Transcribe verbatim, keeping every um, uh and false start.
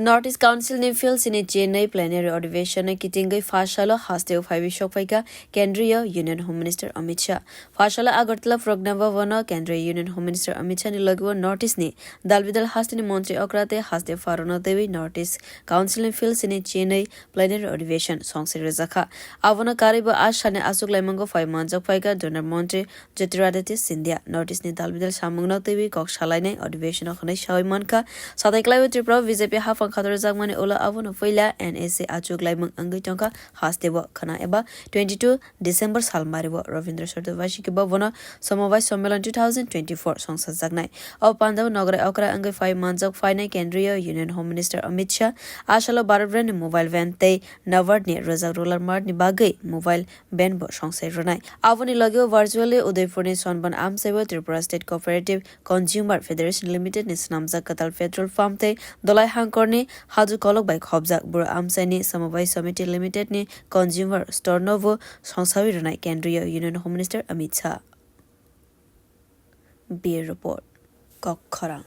North East Council ni field sini chinwi plenary adhiveshon no kitingwi pha salo hasteo phaiwi sokphaikha Kendriya Union Home Minister Amit Shah. Pha salo Agartala Pragna Bhavan o Kendriya Union Home Minister Amit Shah ni logi o North East ni dalbidal hasteni montri okra tei haste pharano teiwi North East Council ni field sini chinwi plenary adhiveshon songse rwjakha. Abono karwi bo a salni achuk laimungo phai manjak phaikha Donor Montri Jyotiraditya Scindia. North East ni dalbidal samungno teiwi kok salainai adhiveshon o hwnwi sawi mankha. Satai klaiwi Tripura o B J P haphang khatorjakmani ulo abono puila N S A achuk laimung wngwi tongkha hasteo khwna eba twenty two December sal mario Ravindra Sarda Vaishiki Bhavan o Samawai Sammelan two thousand twenty four songsajaknai. O pandao nograi okra wngwi phai manjak phainai Kendriya Union Home Minister Amit Shah a salo Bharat Brand ni mobile van tei NABARD ni rwjak roller mart ni bagwi mobile van bo songsai rwnai. Aboni logio virtually Udaipur ni Sonban Amsaibo Tripura State Cooperative Consumer Federation Limited ni swnamjak kwtal petrol pump tei Dolai Hangkor ni Haju Kolok bai khobjak Buru Amsai ni Samawai Samiti Limited ni consumer store no bo songsawi rwnai Kendriya Union Home Minister Amit Shah. Bureau Report. Kok Khorang.